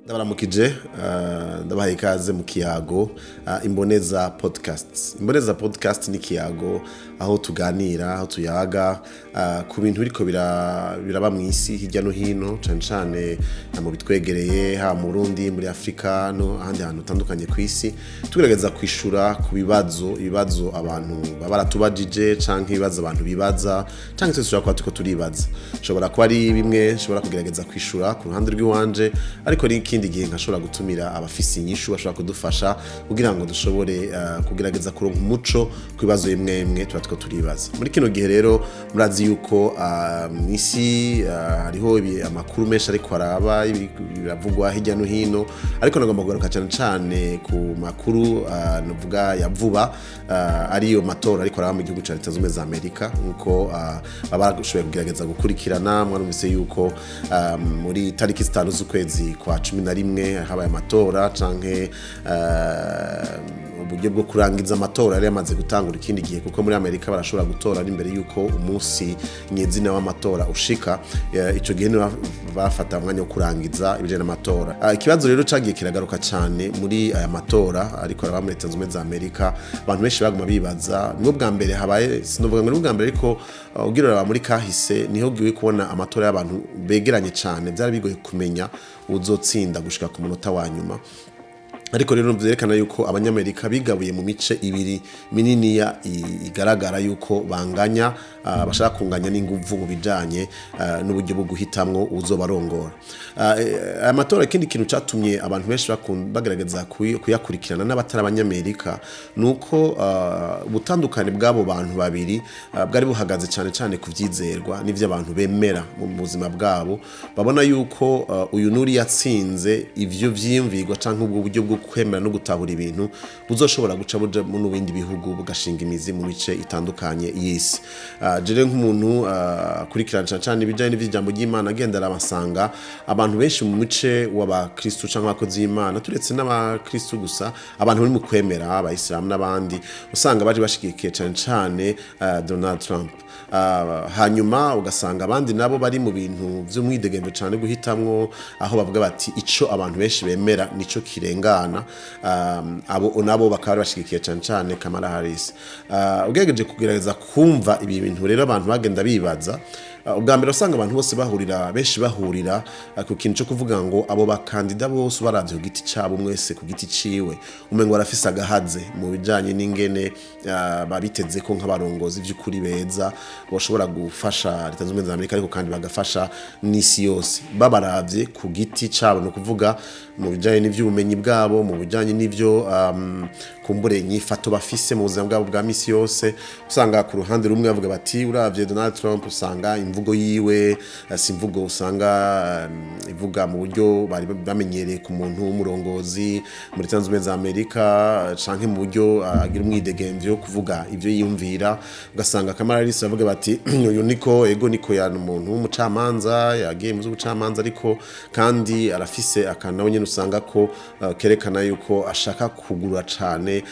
Ndabaramukije, ndabahaye ikaze mu kiyago Imboneza Podcast. Imboneza Podcast ni ikiyago aho tuganira, aho tuyaga ku bintu biriko biraba mw'isi hirya no hino, cane cane mu bitwegereye, haba mu Burundi, muri Afrika no ahandi hantu hatandukanye kw'isi, tugerageza kwishura ku bibazo, ibibazo abantu baba baratubajije canke ibibazo abantu bibaza canke twese dushobora kuba turiko turibaza. Nshobora kuba ari bimwe nshobora kugerageza kwishura ku ruhande rw'iwanje, ariko n'ikindi gihe nkashobora gutumira abafise inyishu bashobora kudufasha kugira ngo dushobore kugerageza kuronka umuco ku bibazo bimwe bimwe tuba turiko turibaza. Muri kino gihe rero murazi yuko mw'isi hariho amakuru menshi ariko araba biravugwa hirya no hino, ariko nagomba kugaruka cane cane ku makuru novuga ya vuba, ariyo matora ariko araba mu gihugu ca Leta Zunze Ubumwe za Amerika, nkuko baba bashoboye kugerageza gukurikirana. Mwarumvise yuko muri tariki 5 z'ukwezi kwa 11 habaye amatora, canke uburyo bwo kurangiza amatora yari yamaze gutangura ikindi gihe, kuko muri Amerika barashobora gutora n'imbere yuko umunsi nyezina w'amatora ushika. Ico gihe niho bafata umwanya wo kurangiza ibijanye n'amatora. Ikibazo rero cagiye kiragaruka cane muri aya matora ariko araba muri Leta Zunze Ubumwe za Amerika, abantu benshi baguma bibaza, nibwo bwa mbere habaye, sinovuga ngo nibwo bwa mbere, ariko ugira uraba muri kahise niho ugiye kubona amatora y'abantu begeranye cane, vyari bigoye kumenya uzotsinda gushika ku munota wa nyuma. Ariko rero vyerekana yuko abanyamerika bigabuye mu mice ibiri mininiya igaragara yuko banganya, bashaka kunganya n'inguvu mu bijanye n'uburyo bwo guhitamwo uwuzobarongora. Aya matora, ikindi kintu catumye abantu benshi bagerageza kuyakurikirana n'abatari abanyamerika, nuko ubutandukane bw'abo bantu babiri bwari buhagaze cane cane ku vyizerwa n'ivyo abantu bemera mu buzima bwabo. Babona yuko uyu nuri yatsinze, ivyo vyiyumvirwa canke ubwo buryo bwo kwemera no gutahura ibintu buzoshobora guca buja mu bindi bihugu, bugashinga imizi mu mice itandukanye y'isi. Jere nk'umuntu akurikirana cane cane ibijanye n'ivy'ijambo ry'Imana, agenda arabasanga abantu benshi mu mice w'abakristu canke abakozi b'Imana, turetse n'abakristu gusa, abantu bari mu kwemera, abayisilamu n'abandi, usanga baje bashigikiye cane cane Donald Trump. Hanyuma ugasanga abandi nabo bari mu bintu vy'umwidegemvyo cane guhitamwo, aho bavuga bati ico abantu benshi bemera nico kirengana, abo nabo bakaba bashigikiye cane cane Kamala Harris. Ugerageje kugerageza kumva ibi bintu rero abantu bagenda bibaza, ubwa mbere usanga abantu bose bahurira, benshi bahurira ku kintu cyo kuvuga ngo abo bakandida bose baravye ku giti cabo, mwese ku giti ciwe umengo barafise agahaze mu bijanye n'ingene babiteze ko nk'abarongozi vy'ukuri beza boshobora gufasha Leta Zunze Ubumwe za Amerika, ariko kandi bagafasha n'isi yose babaravye ku giti cabo, no kuvuga mu bijanye n'ivy'ubumenyi bwabo, mu bijanye n'ivyo kumbure nyifato bafise mu buzima bwabo bwa misi yose. Usanga ku ruhande rumwe bavuga bati uravye Donald Trump, usanga imvugo yiwe si imvugo usanga ivuga mu buryo bari bamenyereye ku muntu w'umurongozi muri Leta Zunze Ubumwe za Amerika, canke mu buryo agira umwidegemvyo wo kuvuga ivyo yiyumvira. Ugasanga Kamala Harris bavuga bati uyu niko ego niko yana umuntu w'umucamanza, yagiye mu z'ubucamanza, ariko kandi arafise akantu nawe nyene usanga ko kerekana yuko ashaka kugura cane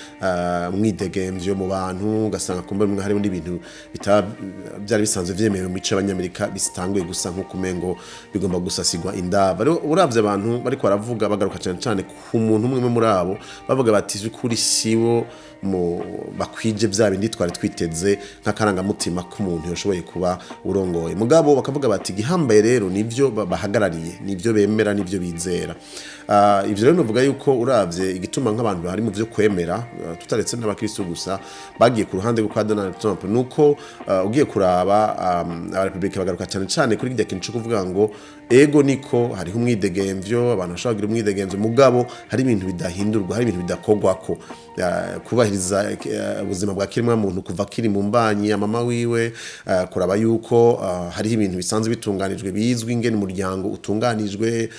umwidegemvyo mu bantu. Ugasanga kumbe mwe harimo n'ibintu byari bisanzwe vyemewe mu mico y'abanyamerika bitanguye gusa nko kumengo bigomba gusasigwa indava. Rero uravye abantu bariko baravuga, bagaruka cane cane ku muntu umwe muri abo, bavuga bati vy'ukuri sibo mu bakwije vya bindi twari twiteze nk'akarangamutima k'umuntu yoshoboye kuba urongoye. Mugabo bakavuga bati igihambaye rero nivyo bahagarariye, nivyo bemera, nivyo bizera. Ivyo rero novuga yuko uravye igituma nk'abantu bari mu vyo kwemera, tutaretse n'abakristo gusa, bagiye ku ruhande rwa Donald Trump, nuko ugiye kuraba abarepublika bagaruka cane cane kuri kirya kintu co kuvuga ngo ego niko hariho umwidegemvyo, abantu bashobora kugira umwidegemvyo, mugabo hari ibintu bidahindurwa, hari ibintu bidakorwako, kubahiriza ubuzima bwa kiremwa muntu kuva kiri mu mbanyi ya mama wiwe, kuraba yuko hariho ibintu bisanzwe bitunganijwe, bizwi ingene umuryango utunganijwe,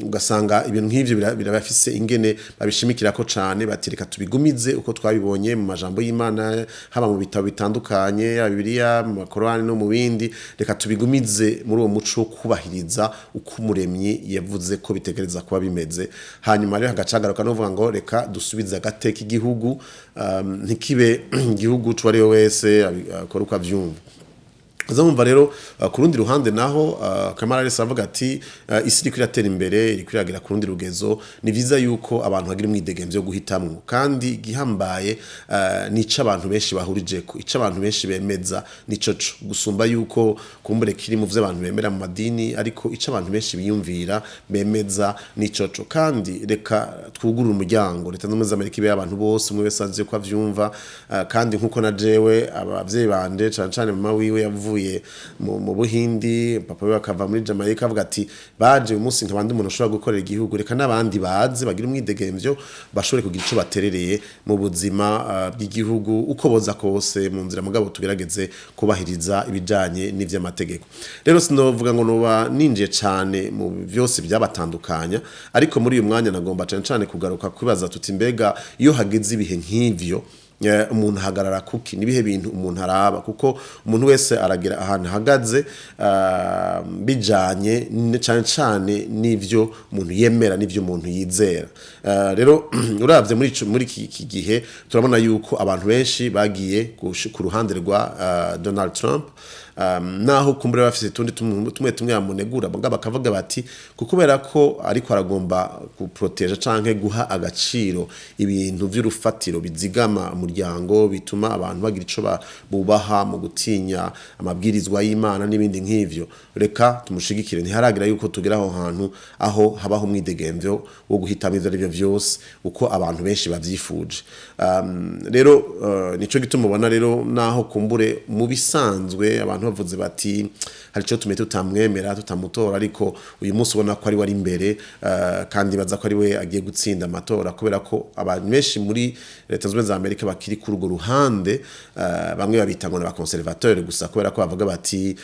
ugasanga ibintu nk'ivyo birabafise ingene babishimikirako cane, bati reka tubigumize uko twabibonye mu majambo y'Imana, haba mu bitabo bitandukanye, yaba Bibiliya, mu Makorani no mu bindi, reka tubigumize muri uwo muco wo kubahiriza uko umuremyi yavuze ko bitegereza kuba bimeze. Hanyuma rero hagacagaruka no kuvuga ngo reka dusubize agateka igihugu, ntikibe igihugu c'uwari we wese akora uko avyumva. Azamumva rero ku rundi ruhande naho Kamala Harris avuga ati isi iriko iratera imbere, iriko iragera ku rundi rugezo, ni vyiza yuko abantu bagira umwidegemvyo wo guhitamwo, kandi igihambaye nico abantu benshi bahurijeko, ico abantu benshi bemeza nico co gusumba yuko kumbure kiri mu vyo abantu bemera mu madini, ariko ico abantu benshi biyumvira bemeza nico co. Kandi reka twugurure umuryango, Leta Zunze Ubumwe za Amerika ibe abantu bose, umwe wese azi ko avyumva, kandi nkuko na jewe abavyeyi banje cane cane mama wiwe yavuye mu Buhindi, papa wiwe akava muri Jamaica, avuga ati baje uyu munsi nkabandi umuntu ashobora gukorera igihugu, reka n'abandi baze bagira umwidegemvyo bashobore kugira ico baterereye mu buzima bw'igihugu uko boza kose mu nzira, mugabo tugerageze kubahiriza ibijanye n'ivy'amategeko. Rero sinovuga ngo noba ninjiye cane mu vyose byabatandukanya, ariko muri uyu mwanya nagomba cane cane kugaruka kwibaza tuti mbega iyo hageze ibihe nk'ivyo umuntu ahagarara kuki, nibihe bintu umuntu araba, kuko umuntu wese aragira ahantu ahagaze bijanye cane cane n'ivyo umuntu yemera n'ivyo umuntu yizera. Rero uravye muri iki gihe turabona yuko abantu benshi bagiye ku ruhande rwa Donald Trump, naho kumbure bafise tundi tumwe tumwe bamunegura, mugabo bakavuga bati kubera ko ariko aragomba guproteja canke guha agaciro ibintu vy'urufatiro bizigama umuryango, bituma abantu bagira ico bubaha mu gutinya amabwirizwa y'Imana n'ibindi nk'ivyo, reka tumushigikire. Ntiharagira yuko tugera aho hantu aho habaho umwidegemvyo wo guhitamo ivyo arivyo vyose uko abantu benshi bavyifuje. Rero nico gituma ubona rero naho kumbure mu bisanzwe abantu bavuze bati hari ico tume tutamwemera tutamutora, ariko uyu munsi ubona ko ari wari imbere, kandi baza ko ari we agiye gutsinda amatora, kubera ko abantu benshi muri Leta Zunze Ubumwe za Amerika bakiri kuri urwo ruhande, bamwe babita ngo n'abakonservateur gusa, kubera ko bavuga bati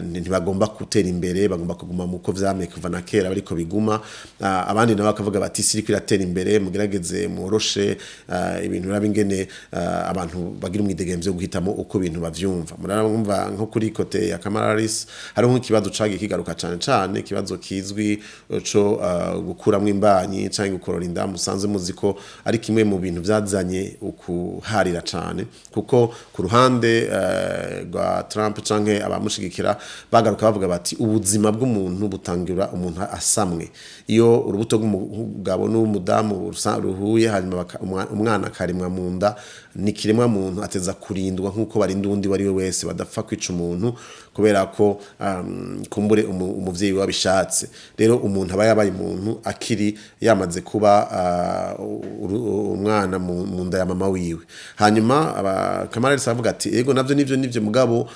ntibagomba gutera imbere, bagomba kuguma muko vyamye kuva na kera bariko biguma. Abandi nabo bakavuga bati isi iriko iratera imbere, mugerageze mworoshe ibintu birabe ingene abantu bagira umwidegemvyo wo guhitamo uko ibintu bavyumva. Murabumva nko kuri kote ya Kamala Harris hariho nk'ikibazo cagiye kigaruka cane cane, ikibazo kizwi co gukuramwo imbanyi canke gukorora inda, musanze muzi ko ari kimwe mu bintu vyazanye ukuharira cane, kuko ku ruhande rwa Trump canke abamushigikira bagaruka bavuga bati ubuzima bw'umuntu butangira umuntu asamwe, iyo urubuto rw'umugabo n'umudamu ruhuye hanyuma umwana akarimwa mu nda, ni kiremwa muntu ateza kurindwa nkuko barinda uwundi wari we wese, badapfa kwica umuntu kubera ko kumbure umuvyeyi wabishatse. Rero umuntu aba yabaye umuntu akiri yamaze kuba umwana mu nda ya mama wiwe. Hanyuma Kamala Harris avuga ati ego navyo nivyo mugabo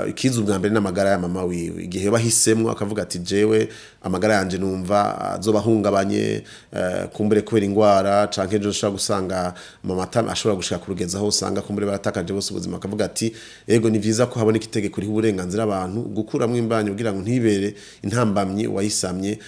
ikiza ubwa mbere n'amagara ya mama wiwe, igihe bahisemwo akavuga ati jewe amagara yanje numva azobahungabanye kumbure kubera ingwara canke ejo nshobora gusanga mama ashobora gushika kurugeza aho usanga kumbure baratakaje bose ubuzima, akavuga ati ego ni vyiza ko haboneka itegeko riha uburenganzira abantu gukuramwo imbanyi kugira ngo ntibere intambamyi wayisamye,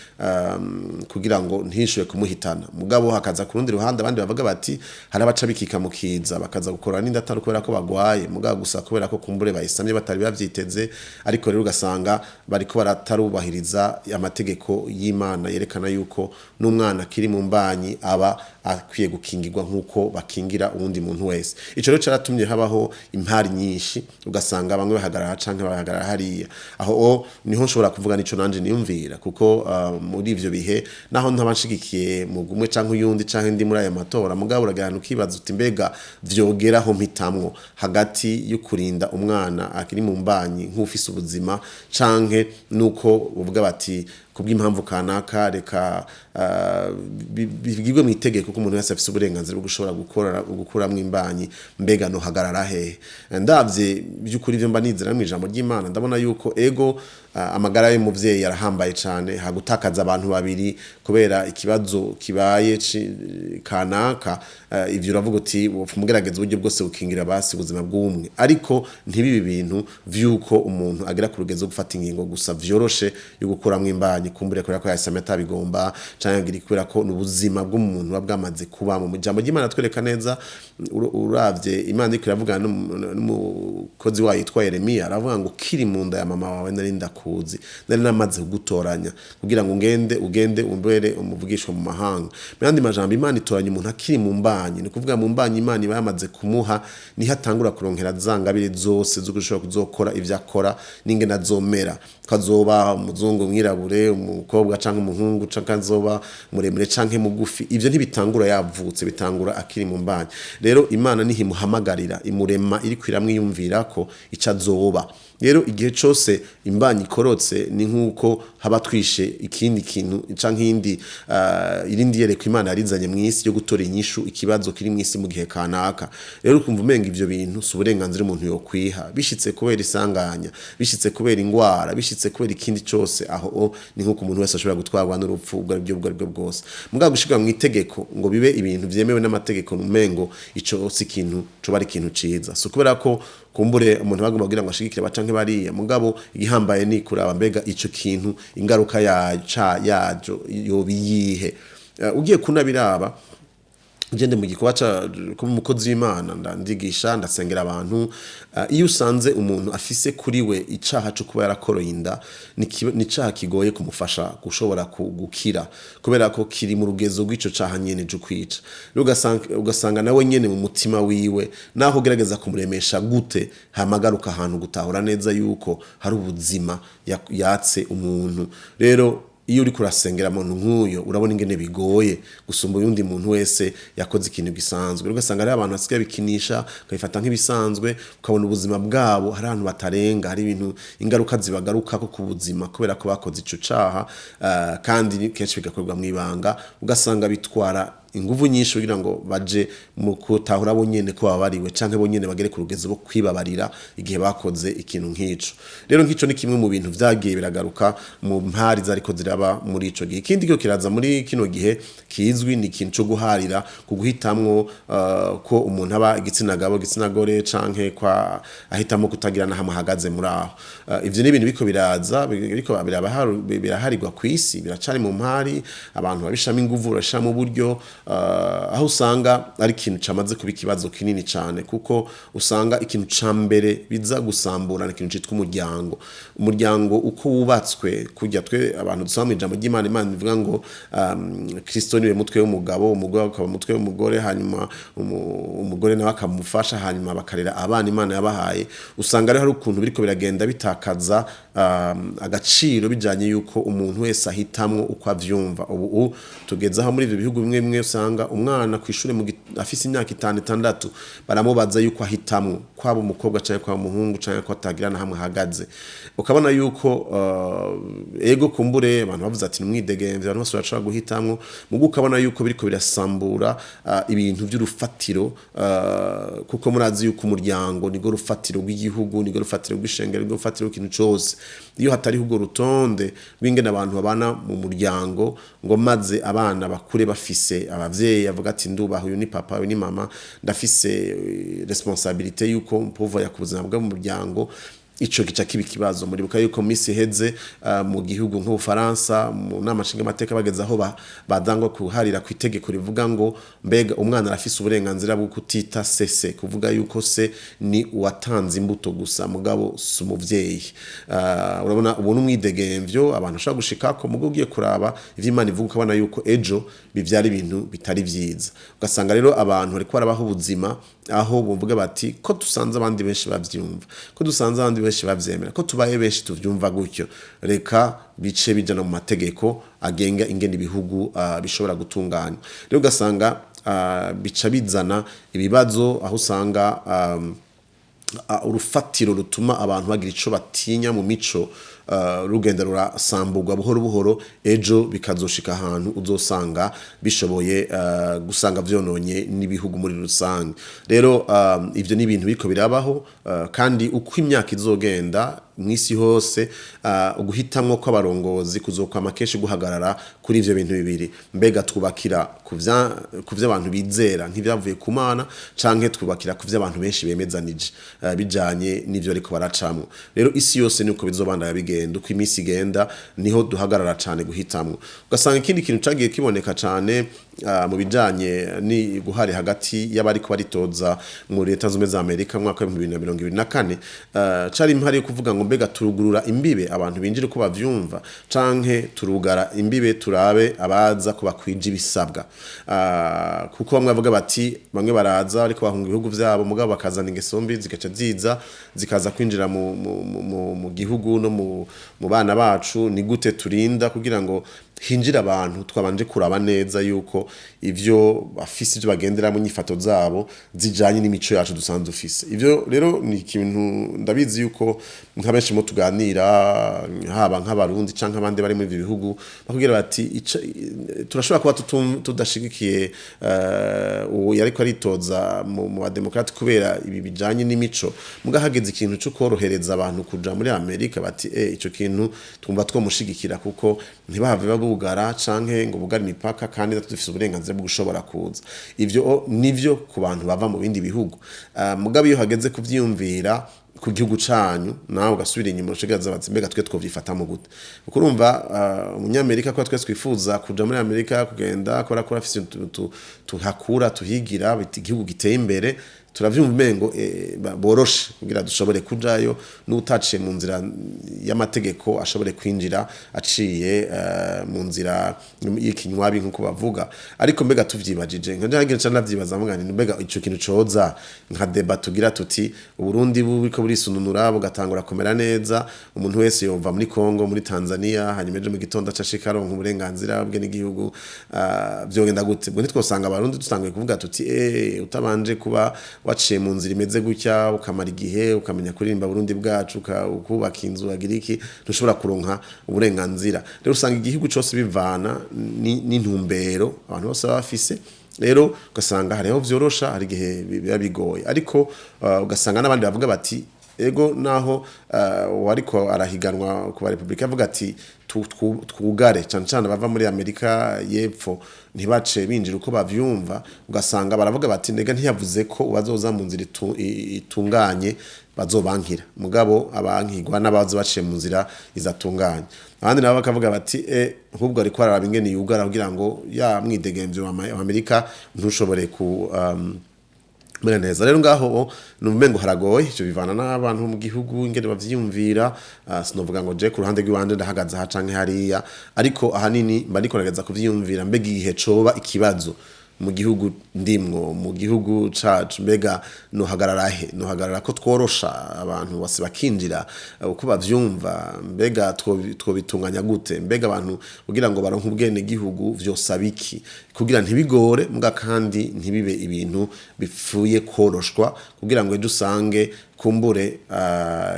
kugira ngo ntishobore kumuhitana. Mugabo hakaza ku rundi ruhande abandi bavuga bati hari abaca bikika mukiza bakaza gukora n'inda atari kubera ko bagwaye, mugabo gusa kubera ko kumbure bayisamye batari bavyiteze, ariko rero ugasanga bariko baratarubahiriza amategeko y'Imana yerekana yuko n'umwana akiri mu mbanyi aba akwiye gukingirwa nkuko bakingira uwundi muntu wese. Ico rero caratumye habaho impari nyinshi, ugasanga bamwe bahagarara canke bahagarara hariya. Aho niho nshobora kuvuga nico nanje niyumvira, kuko muri ivyo bihe naho ntabanshigikiye mu gumwe canke uyundi canke ndi muri aya matora, mugabo uragana ukibaza uti mbega vyogeraho mpitamwo hagati yo kurinda umwana akiri mu mbanyi nk'ufise ubuzima canke nuko uvuga bati kubw'impamvu kanaka reka bigirwe mu itegeko ko umuntu wese afise uburenganzira bwo gushobora gukora gukuramwo imbanyi, mbega no hagarara hehe? Ndavye by'ukuri ivyo mba nizera mu ijambo ry'Imana, ndabona yuko ego amagara y'umuvyeyi yarahambaye cane, hagutakaza abantu babiri kubera ikibazo kibaye kanaka, ivyo uravuga uti umugerageza uburyo bwose bukingira basi ubuzima bw'umwe, ariko ntibibi bintu vy'uko umuntu agera ku rugezo gufata ingingo gusa vyoroshe yo gukuramwo imbanyi kumbure kubera ko yasamye atabigomba canke agira kubera ko n'ubuzima bw'umuntu buba bwamaze kuba. Mu jambo ry'Imana twereka neza, uravye Imana iriko iravugana n'umukozi wayo yitwa Yeremiya, aravuga ngo kiri mu nda ya mama wawe nari ndakuzi. ndakuzi, nari namaze kugutoranya kugira ngo ngende ugende umbere umuvugishwa mu mahanga. Mu yandi majambo, Imana itoranya umuntu akiri mu mbanyi. Ni ukuvuga mu mbanyi Imana iba yamaze kumuha, niho atangura kuronkera za ngabire zose zo gushobora kuzokora ivyo akora n'ingene azomera, ko azoba umuzungu, umwirabure, umukobwa canke umuhungu, canke azoba muremure canke mugufi. Ivyo ntibitangura yavutse, bitangura akiri mu mbanyi. Rero Imana niho imuhamagarira, imurema iriko iramwiyumvira ko ico azoba. Rero igihe cose imbanyi ikorotse, ni nk'uko haba twishe ikindi kintu canke iyindi irindi yerekwa Imana yarizanye mw'isi yo gutora inyishu ikibazo kiri mw'isi mu gihe kanaka. Rero ukumva umenga ivyo bintu si uburenganzira umuntu yokwiha. Bishitse kubera isanganya, bishitse kubera ingwara, bishitse kubera ikindi cose, aho ni nk'uko umuntu wese ashobora gutwarwa n'urupfu ubwo aribwo bwose. Mugabo gushirwa mu itegeko ngo bibe ibintu vyemewe n'amategeko, umengo ico si ikintu coba ari ikintu ciza. Si ukubera ko kumbure umuntu bagomba kugira ngo ashigikire ba canke bariya, mugabo igihambaye ni kuraba mbega ico kintu ingaruka yajo yoba iyihe. Ugiye kunabiraba, ngende mu gikorwa ca kuba umukozi w'Imana, ndigisha, ndasengera abantu. Iyo usanze umuntu afise kuri we icaha co kuba yarakoroye inda, ni icaha kigoye kumufasha gushobora gukira, kubera ko kiri mu rugezo rw'ico caha nyene co kwica. Rero ugasanga nawe nyene mu mutima wiwe, naho ugerageza kumuremesha gute, hamagaruka ahantu gutahura neza yuko hari ubuzima yatse umuntu. Rero iyo uriko urasengera umuntu nk'uyo, urabona ingene bigoye gusumba uyundi muntu wese yakoze ikintu gisanzwe. Rero ugasanga hariho abantu basigaye bikinisha, bakabifata nk'ibisanzwe, ukabona ubuzima bwabo hari ahantu batarenga, hari ibintu ingaruka zibagarukako ku buzima kubera ko bakoze ico caha, kandi kenshi bigakorwa mw'ibanga. Ugasanga bitwara inguvu nyinshi kugira ngo baje mu kutahura bo nyene ko bababariwe, canke bo nyene bagere ku rugezo bo kwibabarira igihe bakoze ikintu nk'ico. Rero nk'ico ni kimwe mu bintu vyagiye biragaruka mu mpari zariko ziraba muri ico gihe. Ikindi cyo kiraza muri kino gihe kizwi ni ikintu co guharira ku guhitamwo, ko umuntu aba igitsina gabo, igitsina gore, canke kwa ahitamo kutagira na hamwe ahagaze muri aho. Ivyo ni ibintu biko biraza, biriko biraharirwa kw'isi, biracari mu mpari. Abantu babishamo inguvu, barashiramo uburyo, aho usanga ari ikintu camaze kuba ikibazo kinini cane, kuko usanga ikintu ca mbere biza gusambura ni ikintu citwa umuryango. Umuryango uko wubatswe, kurya twe abantu dusoma mu ijambo ry'Imana, Imana ivuga ngo Kristo niwe mutwe w'umugabo, umugore akaba umutwe w'umugore, hanyuma umugore nawe akamufasha, hanyuma bakarera abana Imana yabahaye. Usanga rero hari ukuntu biriko biragenda bitakaza agaciro, bijanye yuko umuntu wese ahitamwo uko avyumva. Ubu tugeze aho muri ivyo bihugu bimwe bimwe usanga umwana kw'ishure afise imyaka 5, 6, baramubaza yuko ahitamwo kwaba umukobwa canke kwaba umuhungu, canke ko atagira na hamwe ahagaze. Ukabona yuko ego kumbure abantu bavuze ati numwidegemvye, abantu bose barashobora guhitamwo, mugu ukabona yuko biriko birasambura ibintu vy'urufatiro, kuko murazi yuko umuryango nigo rufatiro rw'igihugu, nigo rufatiro rw'ishengero, nigo rufatiro rw'ikintu cose. Iyo hatariho urwo rutonde rw'ingene abantu babana mu muryango, ngo maze abana bakure bafise abavyeyi avuga ati ndubaha, uyu ni papa, uyu ni mama, ndafise responsabilité yuko mpuva ku buzima bwo mu muryango, ico gica kiba ikibazo. Muribuka yuko mu misi iheze, mu gihugu nk'Ubufaransa, mu nama nshingamateka bageze aho badangwa kuharira ku itegeko rivuga ngo mbega umwana arafise uburenganzira bwo kutita sese, kuvuga yuko se ni uwatanze imbuto gusa, mugabo si umuvyeyi. Urabona ubu n'umwidegemvyo abantu bashobora gushikako, mugo ugiye kuraba ivyo Imana ivuga, ukabona yuko ejo bivyara ibintu bitari vyiza. Ugasanga rero abantu bariko barabaho ubuzima aho bumvuga bati ko dusanze abandi benshi bavyumva, ko dusanze abandi benshi bavyemera, ko tubaye benshi tuvyumva gutyo, reka bice bija no mu mategeko agenga ingene ibihugu bishobora gutunganywa. Rero ugasanga bica bizana ibibazo, aho usanga urufatiro rutuma abantu bagira ico batinya mu mico rugenda rurasamburwa buhoro buhoro. Ejo bikazoshika ahantu uzosanga bishoboye gusanga vyononye n'ibihugu muri rusange. Rero ivyo ni ibintu biriko birabaho, kandi uko imyaka izogenda mw'isi hose, uguhitamwo kw'abarongozi kuzokwama kenshi guhagarara kuri ivyo bintu bibiri: mbega twubakira ku vyo abantu bizera nk'ivyavuye ku Mana, canke twubakira ku vyo abantu benshi bemezanije, bijanye n'ivyo ariko baracamwo? Rero isi yose niko bizobandanya bigenda. Uko iminsi igenda niho duhagarara cane guhitamwo. Ugasanga ikindi kintu cagiye kiboneka cane mu bijanye ni guhari hagati y'abariko baritoza mu Leta Zunze za Amerika mu mwaka wa 2024, cari impari yo kuvuga ngo ngo mbega turugurura imbibe abantu binjire uko bavyumva, canke turugara imbibe turabe abaza ko bakwije ibisabwa? Kuko bamwe bavuga bati bamwe baraza ariko bahunga ibihugu vyabo, mugabo bakazana ingeso mbi zigaca ziza zikaza kwinjira mu gihugu no mu bana bacu. Ni gute turinda kugira ngo hinjire abantu twabanje kuraba neza yuko ivyo bafise, ivyo bagenderamo, inyifato zabo zijanye n'imico yacu dusanzwe dufise? Ivyo rero ni ikintu ndabizi yuko nka benshi mu tuganira, haba nk'Abarundi canke abandi bari muri ivyo bihugu, bakubwira bati turashobora kuba tudashigikiye uwo yariko aritoza mu bademokrate kubera ibi bijanye n'imico, muga hageze ikintu cyo korohereza abantu kuja muri Amerika, bati ico kintu twumva twomushigikira, kuko ntibahave babugara canke ngo bugare imipaka kandi natwe dufise uburenganzira bwo gushobora kuza. Ivyo nivyo ku bantu bava mu bindi bihugu. Mugabo iyo hageze kuvyiyumvira ku gihugu canyu, nawe ugasubira inyuma ushigaza bati mbega twe twovyifatamo gute? Kuko urumva, umunyamerika ko twese twifuza kuja muri Amerika, kugenda kora ko afise tuhakura tuhigira, biti igihugu giteye imbere, turavyumva umengo boroshe kugira dushobore kujayo, n'utaciye mu nzira y'amategeko ashobore kwinjira aciye mu nzira y'ikinywabi nkuko bavuga. Ariko mbega tuvyibajije, nka nje nca navyibaza mvuga nti mbega ico kintu coza nka débat tugira tuti Uburundi buriko burisununura bugatangura kumera neza, umuntu wese yova muri Kongo, muri Tanzania, hanyuma ejo mu gitondo aca ashika aronka uburenganzira bwe n'igihugu, vyogenda gute? Ubwo ntitwosanga Abarundi dutanguye kuvuga tuti utabanje kuba waciye mu nzira imeze gutya, ukamara igihe, ukamenya kuririmba Burundi bwacu, ukubaka inzu, agira iki, ntushobora kuronka uburenganzira? Rero usanga igihugu cose bivana n'intumbero abantu bose baba bafise. Rero ugasanga hariho vyorosha, hari igihe biba bigoye, ariko ugasanga n'abandi bavuga bati ego, naho uwariko arahiganwa ku ba Republika avuga ati twugare cane cane bava muri Amerika y'Epfo ntibace binjira uko bavyumva, ugasanga baravuga bati ndega ntiyavuze ko bazoza mu nzira itunganye bazobankira, mugabo abankirwa n'abazo baciye mu nzira izatunganye. Abandi nabo bakavuga bati ahubwo ariko araraba ingene yugara kugira ngo ya mwidegemvyo wa Amerika ntushobore ku mera neza. Rero ngaho numva ngo haragoye, ivyo bivana n'abantu mu gihugu ingene bavyiyumvira. Sinovuga ngo je ku ruhande rw'iwanje ndahagaze aha canke hariya, ariko ahanini mba ndiko ngerageza kuvyiyumvira, mbega igihe coba ikibazo mu gihugu ndimwo, mu gihugu cacu, mbega nohagarara he? Nohagarara ko tworosha abantu bose bakinjira uko bavyumva? Mbega twobitunganya gute? Mbega abantu kugira ngo baronke ubwene gihugu vyosaba iki kugira ntibigore, mbwa kandi ntibibe ibintu bipfuye koroshwa, kugira ngo ejo usange kumbure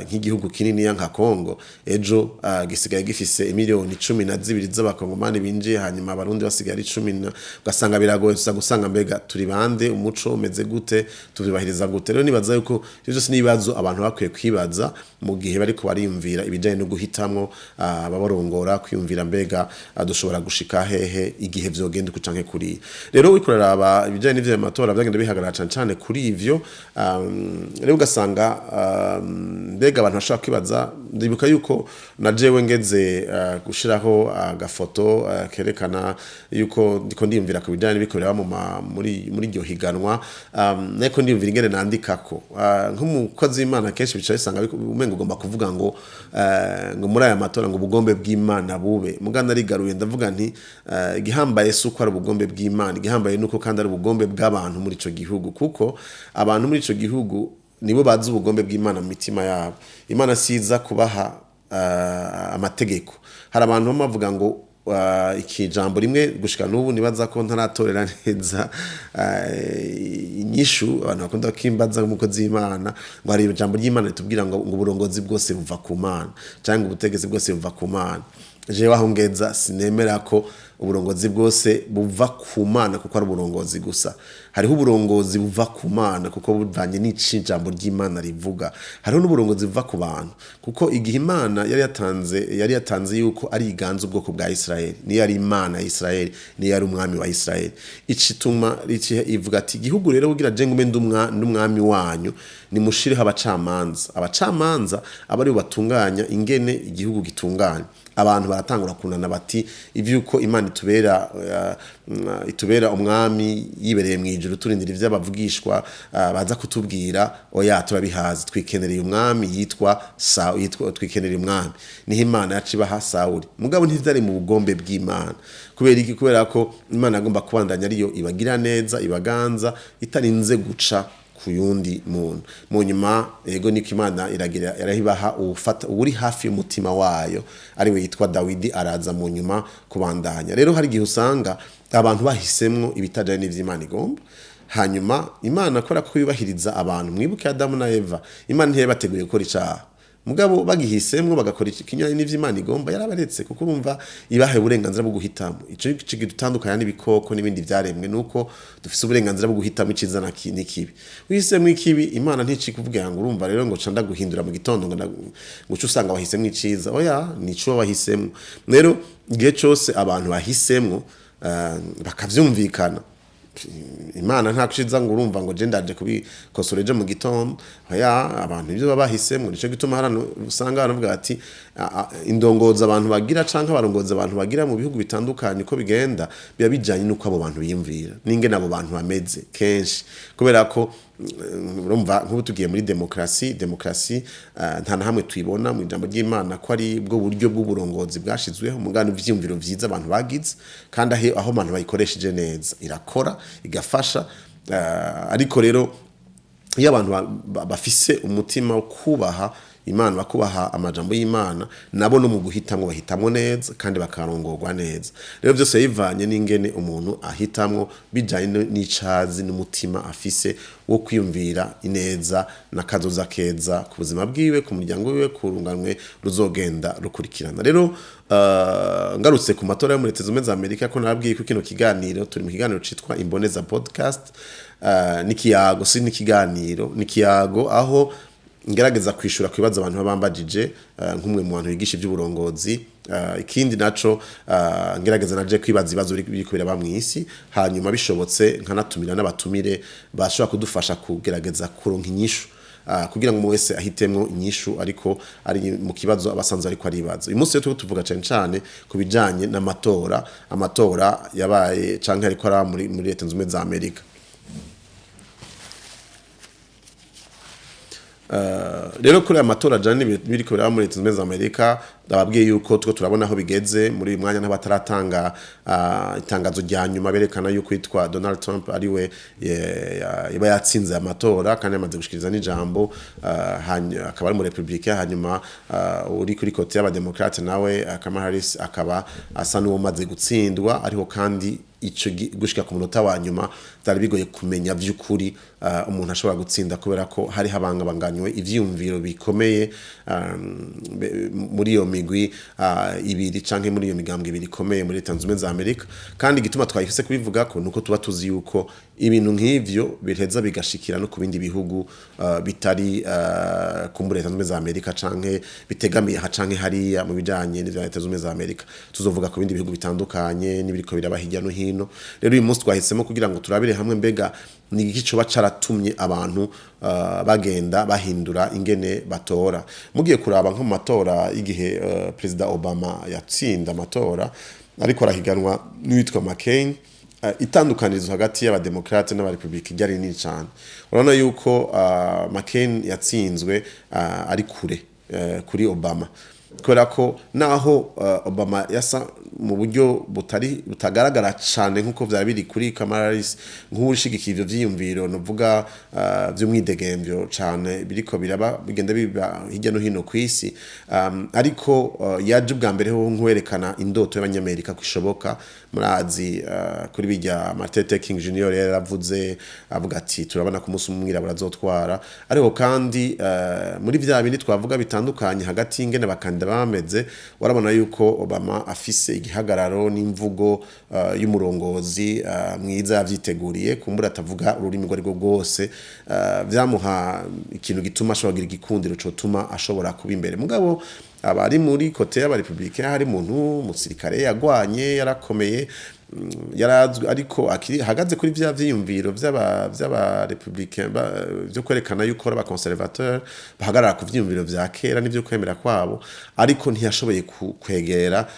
nk'igihugu kininiya nka Kongo ejo gisigaye gifise imiliyoni 12 z'Abakongomani binjiye, hanyuma Abarundi basigaye ari 10 na, ugasanga biragoye tuza gusanga mbega turi bande, umuco umeze gute, tuvyubahiriza gute? Rero nibaza yuko ivyo vyose n'ibibazo abantu bakwiye kwibaza mu gihe bariko bariyumvira ibijanye no guhitamwo ababarongora, kwiyumvira mbega dushobora gushika hehe igihe vyogenda uku canke kuriya. Rero uriko uraraba ibijanye n'ivyo matora vyagenda bihagarara cane cane kuri ivyo. Rero ugasanga mbega abantu bashobora kwibaza. Ndibuka yuko na jewe ngeze gushiraho agafoto kerekana yuko ndiko ndiyumvira ku bijanye n'ibiko biraba muri iryo higanwa, nariko ndiyumvira ingene nandikako. Nk'umukozi w'Imana kenshi bica bisanga umengo ugomba kuvuga ngo muri aya matora ngo ubugombe bw'Imana bube. Muga narigaruye ndavuga nti igihambaye si uko ari ubugombe bw'Imana, igihambaye nuko kandi ari ubugombe bw'abantu muri ico gihugu, kuko abantu muri ico gihugu nibo bazi ubugombe bw'Imana mu mitima yabo. Imana siza kubaha amategeko. Hari abantu bamwe bavuga ngo iki jambo rimwe gushika n'ubu nibaza ko ntaratorera neza inyishu abantu bakunda kwimbaza nk'umukozi w'Imana, ngo hari ijambo ry'Imana ritubwira ngo uburongozi bwose buva ku Mana cyangwa ubutegetsi bwose buva ku Mana. Jewe aho ngeza sinemera ko uburongozi bwose buva ku Mana kuko ari uburongozi gusa. Hariho uburongozi buva ku Mana kuko buvanye n'ici ijambo ry'Imana rivuga, hariho n'uburongozi buva ku bantu, kuko igihe Imana yari yatanze yuko ari iganza ubwoko bwa Israeli, niyo ari Imana ya Israeli, niyo ari umwami wa Israeli, icituma ivuga ati igihugu rero kugira je ngume ndumwami wanyu, nimushireho abacamanza. Abacamanza aba aribo batunganya ingene igihugu gitunganya. Abantu baratangura kunana bati ivyuko Imana itubera umwami yibereye mu ijuru, turindira ivyo abavugishwa baza kutubwira, oya, turabihazi, twikenereye umwami yitwa Sauli, yitwa twikenereye umwami. Niho Imana yacibaha Sawuli. Mugabo ntivyari mu bugombe bw'Imana. Kubera iki? Kubera ko Imana agomba kubandanya ariyo ibagira neza, ibaganza, itarinze guca ku yundi muntu. Mu nyuma, yego, niko Imana iragira, yarahibaha ufata uri hafi y'umutima wayo, ariwe yitwa Dawidi, araza mu nyuma kubandanya. Rero hari igihe usanga abantu bahisemwo ibitajanye n'ivy'Imana igomba, hanyuma Imana kubera ko yubahiriza abantu, mwibuke Adamu na Eva, Imana ntiyabateguye gukora icaha, mugabo bagihisemwo bagakora ikinyuranye n'ivy'Imana igomba, yarabaretse, kuko urumva ibahaye uburenganzira bwo guhitamo. Ico kidutandukanya n'ibikoko n'ibindi vyaremwe nuko dufise uburenganzira bwo guhitamo iciza n'ikibi. Uhisemwo ikibi, Imana nticikuvugira ngo urumva rero ngo ca ndaguhindura mu gitondo, ngo uce usanga wahisemwo iciza. Oya, nico wahisemwo. Rero igihe cose abantu bahisemwo bakavyumvikana, Imana nta kushiza ngo urumva ngo je ndaje kubikosora ejo mu gitondo. Oya, abantu ibyo baba bahisemwo. Nico gituma harano usanga baravuga bati indongozi abantu bagira canke abarongozi abantu bagira mu bihugu bitandukanye, uko bigenda biba bijanye n'uko abo bantu biyumvira n'ingene abo bantu bameze kenshi, kubera ko urumva nk'ubu tugiye muri demokrasi. Demokrasi nta na hamwe tuyibona mu ijambo ry'Imana ko ari bwo buryo bw'uburongozi bwashizweho. Mugano ivyiyumviro vyiza abantu bagize, kandi aho abantu bayikoresheje neza irakora, igafasha. Ariko rero iyo abantu bafise umutima wo kubaha Imana, bakubaha amajambo y'Imana, nabo no mu guhitamwo bahitamwo neza kandi bakarongorwa neza. Rero byose bivanye n'ingene umuntu ahitamwo, bijanye n'icazi n'umutima afise wo kwiyumvira ineza n'akazoza keza ku buzima bwiwe, ku muryango wiwe, ku runganwe ruzogenda rukurikirana. Rero ngarutse ku matora yo muri Leta Zunze Ubumwe za Amerika, ko narabwiye ko kino kiganiro turi mu kiganiro citwa Imboneza Podcast, n'ikiyago, si n'ikiganiro, n'ikiyago, aho ngerageza kwishura ku bibazo abantu bambajije nk'umwe mu bantu bigisha iby'uburongozi. Ikindi naco, ngerageza naje kwibaza ibibazo biriko biraba mw'isi, hanyuma bishobotse nkanatumira n'abatumire bashobora kudufasha kugerageza kuronka inyishu, kugira ngo umuntu wese ahitemwo inyishu ariko ari mu kibazo abasanzwe ariko aribaza. Uyu munsi rero turiko tuvuga cane cane ku bijanye n'amatora, amatora yabaye canke ariko araba muri Leta Zunze Ubumwe za Amerika. Rero kuri aya matora ajanye n'ibiriko biraba muri Leta Zunze Ubumwe za Amerika, ndababwiye yuko turiko turabona aho bigeze muri uyu mwanya, n'abataratanga itangazo rya nyuma berekana yuko yitwa Donald Trump ariwe yaba yatsinze amatora kandi yamaze gushikiriza n'ijambo, akaba ari mu Republika, hanyuma uri kuri côté y'abademokrate nawe Kamala Harris akaba asa n'uwamaze gutsindwa. Ariko kandi ico gushika ku munota wa nyuma byari bigoye kumenya vy'ukuri umuntu ashobora gutsinda, kubera ko hari habangabanganywe ivyiyumviro bikomeye muri iyo migwi ibiri canke muri iyo migambwe ibiri ikomeye muri Leta Zunze Ubumwe za Amerika. Kandi igituma twahise kubivuga ko nuko tuba tuzi yuko ibintu nk'ivyo biheza bigashikira no ku bindi bihugu bitari kumbura Leta Zunze Ubumwe za Amerika canke bitegamiye aha canke hariya mu bijanye n'ivya Leta Zunze Ubumwe za Amerika. Tuzovuga ku bindi bihugu bitandukanye n'ibiriko biraba hirya no hino. Rero uyu munsi twahisemo kugira ngo turabire hamwe mbega ni iki coba caratumye abantu bagenda bahindura ingene batora. Mugiye kuraba nko mu matora y'igihe Perezida Obama yatsinda amatora ariko arahiganwa n'uwitwa McCain, itandukanirizo hagati y'abademokrate n'abarepublika ryari rinini cane. Urabona yuko McCain yatsinzwe ari kure kuri Obama, kubera ko naho Obama yasa mu buryo butari butagaragara cane nkuko vyari biri kuri Kamala Harris, nk'uwushigikiye ivyo vyiyumviro novuga vy'umwidegemvyo cane biriko biraba bigenda biba hirya no hino kw'isi, ariko yaje ubwa mbere ho nkwerekana indoto y'Abanyamerika ko ishoboka. Murazi kuri bijya Martin Luther King Jr yaravuze, avuga ati turabona ko umunsi umwe umwirabura azotwara. Ariko kandi muri vya bindi twavuga bitandukanye hagati y'ingene bakandida bameze, warabona yuko Obama afise igihagararo n'imvugo y'umurongozi mwiza yavyiteguriye, kumbura atavuga ururimi rwo arirwo rwose, vyamuha ikintu gituma ashobora kugira igikundiro cotuma ashobora kuba imbere. Mugabo Abari muri côté y'aba républicains, hari umuntu umusirikare yagwanye, yarakomeye, yarazwi, ariko akiri hagaze kuri vya vyiyumviro vy'aba républicains vyo kwerekana yuko ari aba conservateur, bahagarara ku vyiyumviro vya kera n'ivyo kwemera kwabo, ariko ntiyashoboye kwegera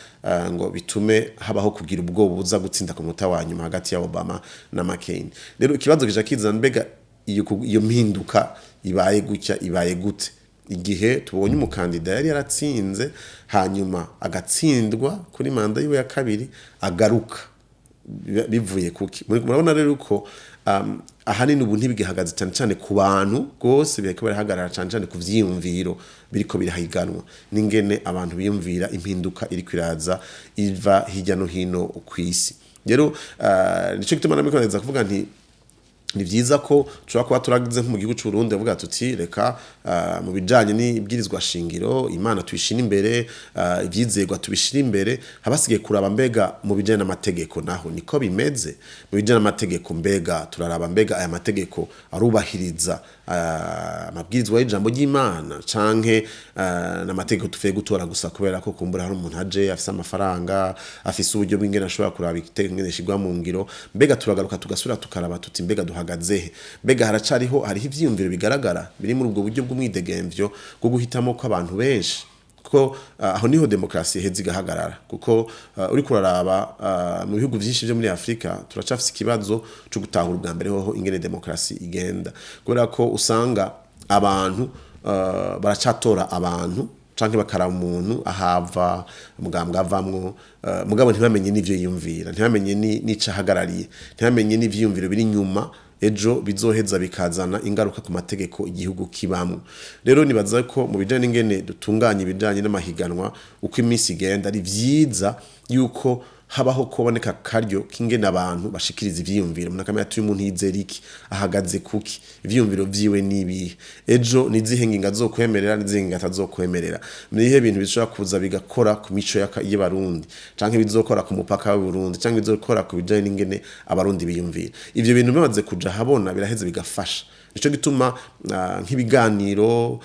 ngo bitume habaho kugira ubwoba buza gutsinda ku munota wa nyuma hagati ya Obama na McCain. Rero ikibazo kija kiza: mbega iyo mpinduka ibaye gutya, ibaye gute, igihe tubonye umukandida yari yaratsinze, hanyuma agatsindwa kuri manda yiwe ya kabiri, agaruka? Bivuye kuki? Murabona rero ko ahanini ubu ntibigihagaze cyane cyane ku bantu rwose, biriko birahagarara cyane cyane ku vyiyumviro biriko birahiganwa, n'ingene abantu biyumvira impinduka iriko iraza iva hirya no hino kw'isi. Rero nico gituma namwe kuvuga nti ni vyiza ko tushobora kuba turagize nko mu gihugu c'u Burundi, avuga tuti: "Reka mu bijanye n'ibwirizwa shingiro, Imana tuyishira imbere, ivyizerwa tubishira imbere." Habasigaye kuraba: mbega mu bijanye n'amategeko naho niko bimeze? Mu bijanye n'amategeko, mbega turaraba, mbega aya mategeko arubahiriza amabwirizwa y'ijambo ry'Imana, canke n'amategeko tuvuye gutora gusa kubera ko kumbura hari umuntu aje afise amafaranga, afise uburyo bw'ingene ashobora kuraba itegeko ingene rishirwa mu ngiro? Mbega turagaruka tugasubira tukaraba tuti: mbega duhagaze he? Mbega haracariho, hariho ivyiyumviro bigaragara biri muri ubwo buryo bw'umwidegemvyo bwo guhitamo kw'abantu benshi? Kuko aho niho demokarasi iheza igahagarara, kuko uriko uraraba mu bihugu vyinshi vyo muri Afrika, turacafise ikibazo co gutahura ubwa mbere hoho ingene demokarasi igenda, kubera ko usanga abantu baracatora abantu canke bakaraba umuntu ahava, umugambwe avamwo, mugabo ntibamenye n'ivyo yiyumvira, ntibamenye n'ico ahagarariye, ntibamenye n'ivyiyumviro biri inyuma ejo bizoheza bikazana ingaruka ku mategeko igihugu kibamwo. Rero nibaza ko mu bijanye n'ingene dutunganya ibijanye n'amahiganwa, uko iminsi igenda, ari vyiza yuko habaho kuboneka karyo k'ingene abantu bashikiriza ivyiyumviro, umuntu akamenya ati: uyu muntu yizera iki, ahagaze kuki, ivyiyumviro vyiwe nibihe, ejo nizihe ngingo azokwemerera, nizihe ngingo atazokwemerera, nibihe bintu bishobora kuza bigakora ku mico y'Abarundi, canke bizokora ku mupaka w'Uburundi, canke bizokora ku bijanye n'ingene Abarundi biyumvira. Ivyo bintu bimaze kuja habona, biraheze bigafasha. Nico gituma nk'ibiganiro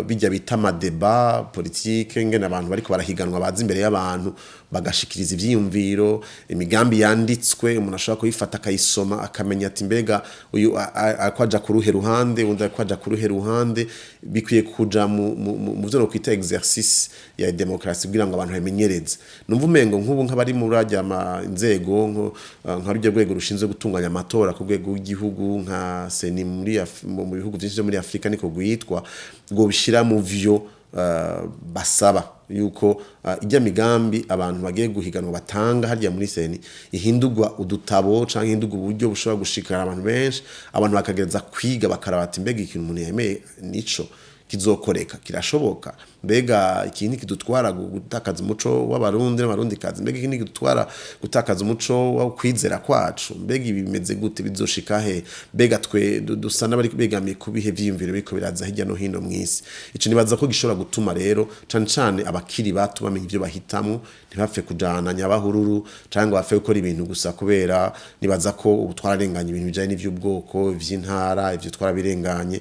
bijya bita ama débats politiques, ngene abantu bariko barahiganwa baza imbere y'abantu bagashikiriza ivyiyumviro, imigambi yanditswe, umuntu ashobora kuyifata akayisoma, akamenya ati: mbega uyu ariko aja ku ruhe ruhande, undi ariko aja ku ruhe ruhande? Bikwiye kuja mu vyo nokwita exercice ya demokarasi, kugira ngo abantu bamenyereze. Numva umengo nk'ubu nk'abari muri arya inzego, nka rujya rwego rushinzwe gutunganya amatora ku rwego rw'igihugu, nka CENI mu bihugu vyinshi vyo muri Afrika niko gwitwa, ngo bishira mu vyo basaba yuko ijya migambi abantu bagiye guhiganwa batanga harya muri CENI ihindurwa udutabo, canke ihindurwa uburyo bushobora gushikara abantu benshi, abantu bakagereza kwiga, bakaraba ati: mbega ikintu umuntu yemeye nico kizokoreka, kirashoboka? Mbega ikindi kidutwara gutakaza umuco w'Abarundi n'Abarundikazi? Mbega ikindi kidutwara gutakaza umuco wo kwizera kwacu? Mbega ibi bimeze gute, bizoshika he? Mbega twe dusa n'abari begamiye ku bihe vyiyumviro biriko biraza hirya no hino mw'isi? Ico nibaza ko gishobora gutuma rero cane cane abakiri bato bamenya ivyo bahitamwo, ntibapfe kujana nyabahururu canke bapfe gukora ibintu gusa kubera. Nibaza ko ubu twararenganye ibintu bijanye n'ivy'ubwoko, ivy'intara, ivyo twarabirenganye.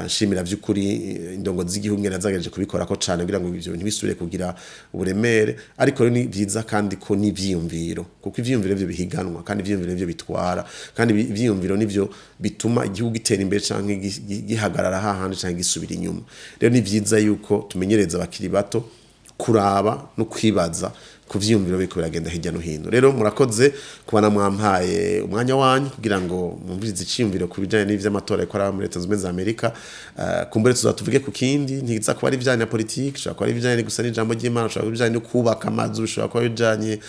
Nshimira vy'ukuri indongo z'igihugu ngene zagerageje kubikora ko cane kugira ngo ivyo bintu bisubire kugira uburemere. Ariko rero ni vyiza kandi ko n'ivyiyumviro, kuko ivyiyumviro nivyo bihiganwa, kandi ivyiyumviro nivyo bitwara, kandi ivyiyumviro nivyo bituma igihugu gitera imbere canke gihagarara hahandi canke gisubira inyuma. Rero ni vyiza yuko tumenyereza abakiri bato kuraba no kwibaza ku vyiyumviro biriko biragenda hirya no hino. Rero murakoze kubana mwampaye umwanya wanyu kugira ngo mwumvirize iciyumviro ku bijanye n'ivy'amatora ariko araba muri Leta Zunze Ubumwe za Amerika. Kumbure tuza tuvuge ku kindi, ntiza kuba ari ibijanye na politiki, bishobora kuba ari ibijanye gusa n'ijambo ry'Imana, bishobora kuba ibijanye no kubaka amazu, bishobora kuba ibijanye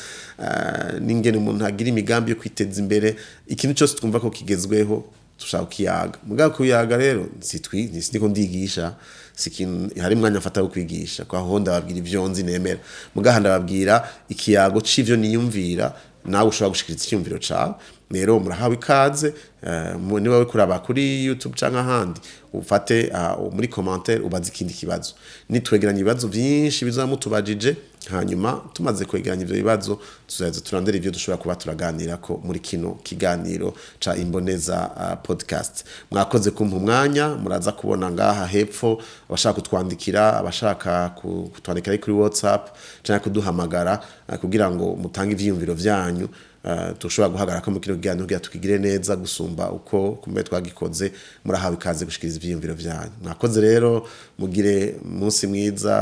n'ingene umuntu agira imigambi yo kwiteza imbere. Ikintu cyose twumva ko kigezweho dushaka kukiyaga. Mugabo kuyaga rero sitwi niko ndigisha, sikintu hari mwanya mfata wo kwigisha, kwa aho ndababwira ivyo nzi nemera, mugaha ndababwira ikiyago c'ivyo niyumvira, nawe ushobora gushikiriza icyumviro cawe. Rero murahawe ikaze. Niba uri kuraba kuri YouTube canke ahandi, ufate muri commentaire ubaze ikindi kibazo. Nitwegeranya ibibazo vyinshi bizaba mutubajije, hanyuma tumaze kwegeranya ivyo bibazo. Tuzaza turondera ivyo dushobora kuba turaganirako muri kino kiganiro ca Imboneza Podcast. Mwakoze kumpa umwanya. Muraza kubona ngaha hepfo abashaka kutwandikira, abashaka kutwandikira ari kuri WhatsApp canke kuduhamagara, kugira ngo mutange ivyiyumviro vyanyu, dushobora guhagarara ko mu kino kiganiro kugira tukigire neza gusumba uko kumbe twagikoze. Murahawe ikaze gushikiriza ivyiyumviro vyanyu. Mwakoze rero, mugire umunsi mwiza,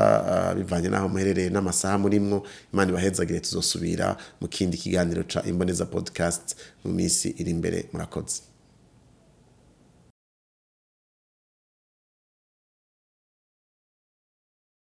bivanye n'aho muherereye n'amasaha murimwo. Imana ibahezagire. Tuzosubira mu kindi kiganiro ca Imboneza Podcast mu minsi iri imbere. Murakoze.